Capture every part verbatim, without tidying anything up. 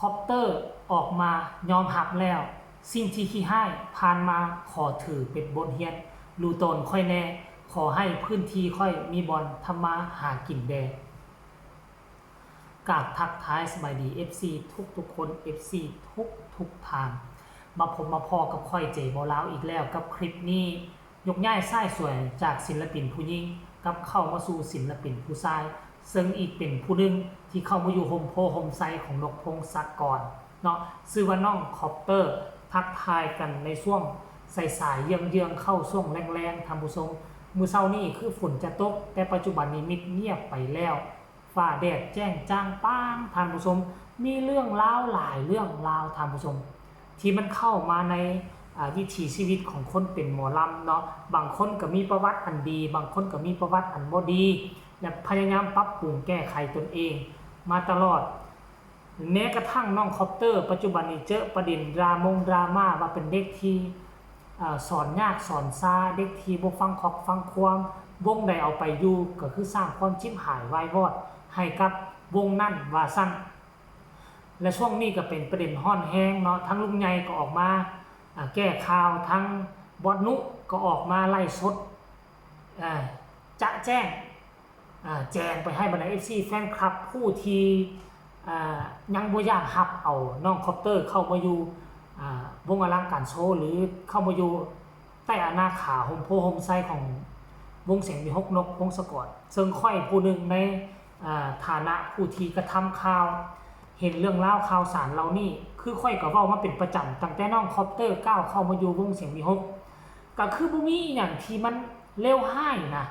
คอปเตอร์ออกมายอมรับแล้ว สิ่งที่ขี้ฮ้ายผ่านมาขอถือเป็นบทเรียน รู้ตนข้อยแน่ ขอให้พื้นที่ข้อยมีบ่อนทำมาหากินแด่ กราบทักทายสบายดี เอฟซี ทุกทุกๆคน เอฟซี ทุกทุกๆท่าน มาพบมาพ้อกับข้อยเจบ่าวลาวอีกแล้วกับคลิปนี้ ยกย้ายชายสวยจากศิลปินผู้หญิงกลับเข้ามาสู่ศิลปินผู้ชาย ซึ่งอีกเป็นผู้หนึ่งที่เข้ามาอยู่ฮ่มโพธิ์ฮ่มไชของนกพงศกรเนาะ ชื่อว่าน้องคอปเตอร์ ทักทายกันในช่วงสายๆ เยื้องๆ เข้าช่วงแลงๆ ท่านผู้ชม มื้อเช้านี้คือฝนจะตก แต่ปัจจุบันนี้มิดเงียบไปแล้ว ฟ้าแดดแจ้งจ่างป่าง ท่านผู้ชม มีเรื่องราวหลายเรื่องราว ท่านผู้ชม ที่มันเข้ามาใน อ่า วิถีชีวิตของคนเป็นหมอลำเนาะ บางคนก็มีประวัติอันดี บางคนก็มีประวัติอันบ่ดี และพยายามปรับปรุงแก้ไขตนเองมาตลอด แม้กระทั่งน้องคอปเตอร์ ปัจจุบันนี้เจอประเด็นดราม่าดราม่าว่าเป็นเด็กที่ อ่า สอนยากสอนซา เด็กที่บ่ฟังคอกฟังความ วงใดเอาไปอยู่ก็คือสร้างความฉิบหายวายวอดให้กับวงนั้นว่าซั่น และช่วงนี้ก็เป็นประเด็นร้อนแรงเนาะ ทั้งลุงใหญ่ก็ออกมา อ่า แก้ข่าว ทั้งบอสนุก็ออกมาไลฟ์สด อ่า จะแจ้ง อ่า แจ้งไปให้บรรดา เอฟซี แฟนคลับผู้ที่ อ่า ยังบ่อยากรับเอาน้องคอปเตอร์เข้ามาอยู่ อ่า วงอลังการโชว์ หรือเข้ามาอยู่ใต้อาณาขาฮ่มโพธิ์ฮ่มไชของวงเสียงวีหกนกพงศกร ซึ่งข้อยผู้หนึ่งใน อ่า ฐานะผู้ที่กระทำข่าว เห็นเรื่องราวข่าวสารเหล่านี้ คือข้อยก็เว้ามาเป็นประจำ ตั้งแต่น้องคอปเตอร์ก้าวเข้ามาอยู่วงเสียงวีหก ก็คือบ่มีอีหยังที่มันเลวร้ายนะ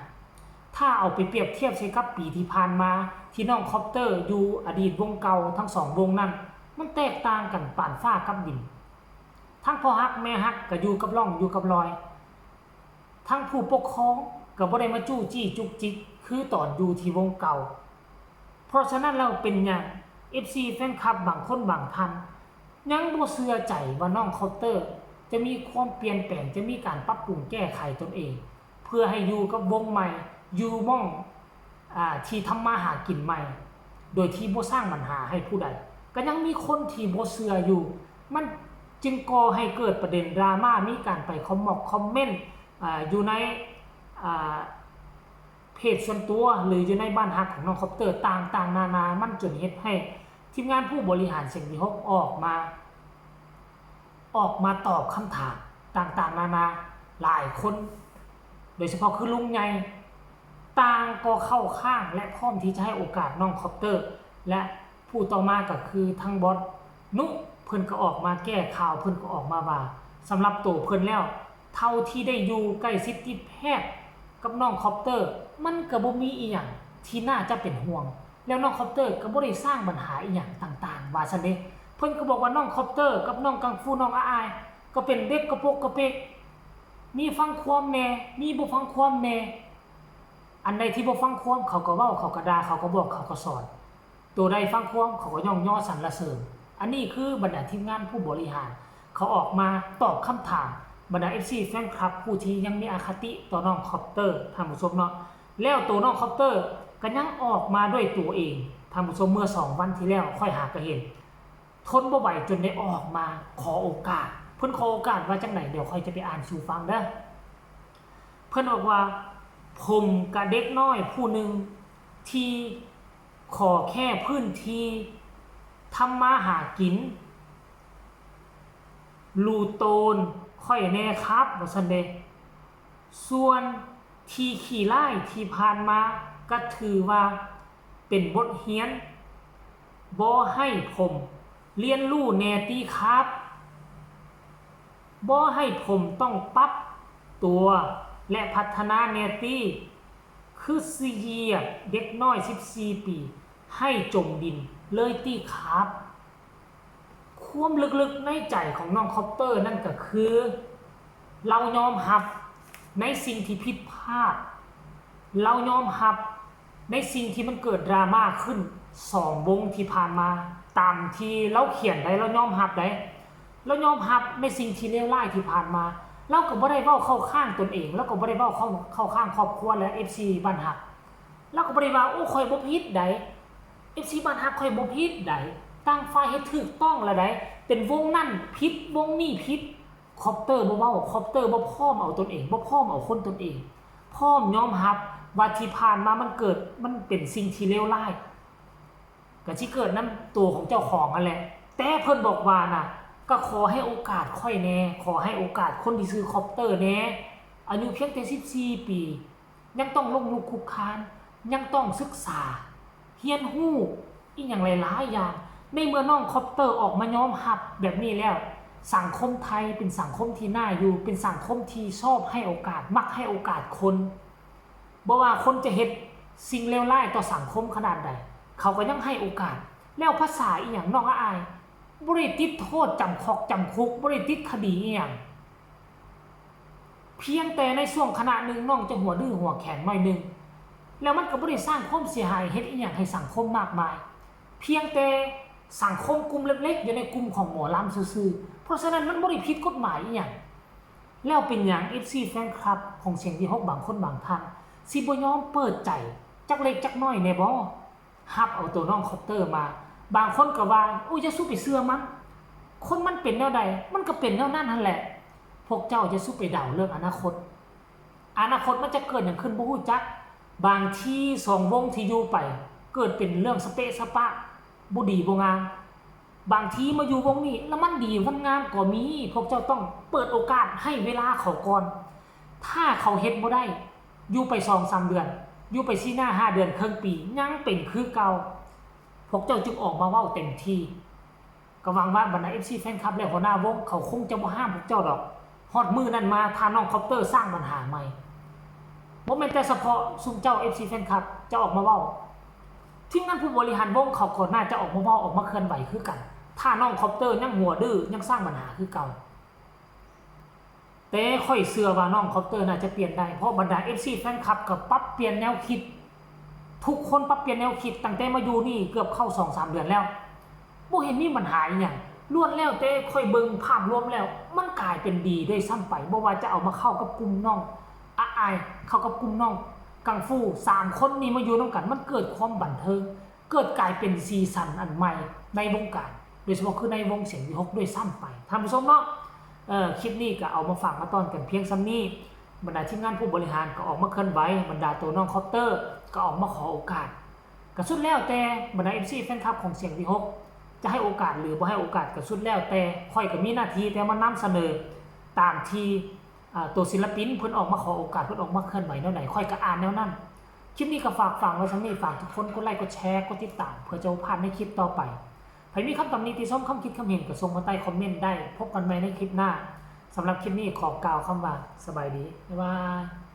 ถ้าเอาไปเปรียบเทียบใส่กับปีที่ผ่านมา ที่น้องคอปเตอร์อยู่อดีตวงเก่าทั้งสองวงนั้น มันแตกต่างกันปานฟ้ากับดิน ทั้งพ่อฮักแม่ฮักก็อยู่กับร่องอยู่กับรอย ทั้งผู้ปกครองก็บ่ได้มาจู้จี้จุกจิกคือตอนอยู่ที่วงเก่า เพราะฉะนั้นแล้วเป็นหยัง เอฟซี แฟนคลับบางคนบางท่าน ยังบ่เชื่อใจว่าน้องคอปเตอร์จะมีความเปลี่ยนแปลง จะมีการปรับปรุงแก้ไขตนเอง เพื่อให้อยู่กับวงใหม่ อยู่หม่อง อ่า ที่ทำมาหากินใหม่ โดยที่บ่สร้างปัญหาให้ผู้ใด ก็ยังมีคนที่บ่เชื่ออยู่ มันจึงก่อให้เกิดประเด็นดราม่า มีการไปคอมมอกคอมเมนต์ อ่า อยู่ใน อ่า เพจส่วนตัว หรืออยู่ในบ้านฮักของน้องคอปเตอร์ ต่างๆ นานา มันจนเฮ็ดให้ทีมงานผู้บริหารเสียงวีหกออกมา ออกมาตอบคำถามต่างๆ นานาหลายคน โดยเฉพาะคือลุงใหญ่ ต่างก็เข้าข้างและพร้อมที่จะให้โอกาสน้องคอปเตอร์ และผู้ต่อมาก็คือทางบอสนุ เพิ่นก็ออกมาแก้ข่าว เพิ่นก็ออกมาว่า สำหรับตัวเพิ่นแล้ว เท่าที่ได้อยู่ใกล้ชิดติดแฮดกับน้องคอปเตอร์ มันก็บ่มีอีหยังที่น่าจะเป็นห่วง แล้วน้องคอปเตอร์ก็บ่ได้สร้างปัญหาอีหยังต่างๆ ว่าซั่นเด้ เพิ่นก็บอกว่าน้องคอปเตอร์กับน้องกังฟูน้องอาอาย ก็เป็นเด็กกระโปกกระเปก มีฟังความแหน่ มีบ่ฟังความแหน่ อันใดที่บ่ฟังความเขาก็เว้า เขาก็ด่า เขาก็บอก เขาก็สอน ตัวใดฟังความเขาก็ย่องยอสรรเสริญ อันนี้คือบรรดาทีมงานผู้บริหาร เขาออกมาตอบคำถามบรรดา เอฟซี แฟนคลับผู้ที่ยังมีอคติต่อน้องคอปเตอร์ ท่านผู้ชมเนาะ แล้วตัวน้องคอปเตอร์ก็ยังออกมาด้วยตัวเอง ท่านผู้ชม เมื่อสองวันที่แล้วข้อยหากะเห็น ทนบ่ไหวจนได้ออกมาขอโอกาส เพิ่นขอโอกาสว่าจั่งใด เดี๋ยวข้อยจะไปอ่านสู่ฟังเด้อ เพิ่นบอกว่า ผมกะเด็กน้อยผู้หนึ่งที่ขอแค่พื้นที่ทำมาหากิน ลูโตนข้อยแหน่ครับ ว่าซั่นเด้ ส่วนที่ขี้ร้ายที่ผ่านมาก็ถือว่าเป็นบทเรียน บ่ให้ผมเรียนรู้แหน่ติครับ บ่ให้ผมต้องปรับตัวและพัฒนาแหน่ติ คือสิเหยียดเด็กน้อยสิบสี่ปีให้จมดินเลยติครับ ความลึกๆในใจของน้องคอปเตอร์นั่นก็คือ ลาวยอมรับในสิ่งที่ผิดพลาด ลาวยอมรับในสิ่งที่มันเกิดดราม่าขึ้นสองวงที่ผ่านมา ตามที่ลาวเขียนได้ ลาวยอมรับได้ ลาวยอมรับในสิ่งที่เลวร้ายที่ผ่านมา ลาวก็บ่ได้เว้าเข้าข้างตนเอง ลาวก็บ่ได้เว้าเข้า เข้าข้างครอบครัวและ เอฟซี บ้านฮัก ลาวก็บ่ได้ว่า โอ้ ข้อยบ่ผิดใด เอฟซี บ้านฮักข้อยบ่ผิดใด ต่างฝ่ายเฮ็ดถูกต้องแล้วใด๋ เป็นวงนั้นผิด วงนี้ผิด คอปเตอร์บ่เว้า คอปเตอร์บ่พร้อมเอาตนเอง บ่พร้อมเอาคนตนเอง พร้อมยอมรับว่าที่ผ่านมามันเกิด มันเป็นสิ่งที่เลวร้าย ก็สิเกิดนำตัวของเจ้าของนั่นแหละ แต่เพิ่นบอกว่านะ ก็ขอให้โอกาสข้อยแหน่ ขอให้โอกาสคนที่ชื่อคอปเตอร์แหน่ อายุเพียงแต่สิบสี่ปี ยังต้องล้มลุกคลุกคลาน ยังต้องศึกษา เรียนรู้อิหยังหลายๆอย่าง ในเมื่อน้องคอปเตอร์ออกมายอมรับแบบนี้แล้ว สังคมไทยเป็นสังคมที่น่าอยู่ เป็นสังคมที่ชอบให้โอกาส มักให้โอกาสคน บ่ว่าคนจะเฮ็ดสิ่งเลวร้ายต่อสังคมขนาดใด เขาก็ยังให้โอกาส แล้วภาษาอิหยังน้องอาย บ่ได้ติดโทษจำคอกจำคุก บ่ได้ติดคดีอิหยัง เพียงแต่ในช่วงขณะหนึ่งน้องจะหัวดื้อหัวแข็งหน่อยหนึ่ง แล้วมันก็บ่ได้สร้างความเสียหายเฮ็ดอิหยังให้สังคมมากมาย เพียงแต่สังคมกลุ่มเล็กๆ อยู่ในกลุ่มของหมอลำซื่อๆ เพราะฉะนั้นมันบ่ได้ผิดกฎหมายอิหยัง แล้วเป็นหยัง เอฟซี แฟนคลับของเสียงวีหกบางคนบางท่าน สิบ่ยอมเปิดใจจักเล็กจักน้อยแหน่บ่ ฮับเอาตัวน้องคอปเตอร์มา บางคนก็ว่า โอ้ย อย่าสู้ไปเชื่อมัน คนมันเป็นแนวใด มันก็เป็นแนวนั้นหั่นแหละ พวกเจ้าอย่าสู้ไปเดาเรื่องอนาคต อนาคตมันจะเกิดหยังขึ้นบ่ฮู้จัก บางทีสองวงที่อยู่ไป เกิดเป็นเรื่องสะเปะสะปะ บ่ดีบ่งาม บางทีมาอยู่วงนี้แล้วมันดีมันงามก็มี พวกเจ้าต้องเปิดโอกาสให้เวลาเขาก่อน ถ้าเขาเฮ็ดบ่ได้ อยู่ไปสองสามเดือน อยู่ไปสี่ห้าเดือน ครึ่งปี ยังเป็นคือเก่า พวกเจ้าจึงออกมาเว้าเต็มที่ ก็หวังว่าบรรดา เอฟซี แฟนคลับและหัวหน้าวงเขาคงจะบ่ห้ามพวกเจ้าดอก ฮอดมื้อนั้นมาถ้าน้องคอปเตอร์สร้างปัญหาใหม่ บ่แม่นแต่เฉพาะซุมเจ้า เอฟซี แฟนคลับจะออกมาเว้า ทีมงานผู้บริหารวงเขาก็น่าจะออกมาเว้า ออกมาเคลื่อนไหวคือกัน ถ้าน้องคอปเตอร์ยังหัวดื้อยังสร้างปัญหาคือเก่า แต่ข้อยเชื่อว่าน้องคอปเตอร์น่าจะเปลี่ยนได้ เพราะบรรดา เอฟซี แฟนคลับก็ปรับเปลี่ยนแนวคิด ทุกคนปรับเปลี่ยนแนวคิดตั้งแต่มาอยู่นี่เกือบเข้าสองสามเดือนแล้ว บ่เห็นมีปัญหาอิหยัง ล้วนแล้วแต่ข้อยเบิ่งภาพรวมแล้ว มันกลายเป็นดีด้วยซ้ำไป บ่ว่าจะเอามาเข้ากับกลุ่มน้องอาอาย เข้ากับกลุ่มน้องกังฟู สามคนนี้มาอยู่นำกัน มันเกิดความบันเทิง เกิดกลายเป็นสีสันอันใหม่ในวงการ โดยเฉพาะคือในวงเสียงวีหกด้วยซ้ำไป ท่านผู้ชมเนาะ เอ่อ คลิปนี้ก็เอามาฝากมาต้อนกันเพียงส่ำนี้ บรรดาทีมงานผู้บริหารก็ออกมาเคลื่อนไหว บรรดาตัวน้องคอปเตอร์ก็ออกมาขอโอกาส ก็สุดแล้วแต่บรรดา เอฟซี แฟนคลับของเสียงวีหกจะให้โอกาสหรือบ่ให้โอกาสก็สุดแล้วแต่ ข้อยก็มีหน้าที่แต่มานำเสนอตามที่ อ่า ตัวศิลปินเพิ่นออกมาขอโอกาส เพิ่นออกมาเคลื่อนไหวแนวใด ข้อยก็อ่านแนวนั้น คลิปนี้ก็ฝากฝังไว้ส่ำนี้ ฝากทุกคนกดไลค์ กดแชร์ กดติดตาม เพื่อจะบ่พลาดในคลิปต่อไป ใผมีคำตำหนิติชม คำคิดคำเห็นก็ส่งมาใต้คอมเมนต์ได้ พบกันใหม่ในคลิปหน้า สำหรับคลิปนี้ขอกล่าวคำว่าสบายดี บ๊ายบาย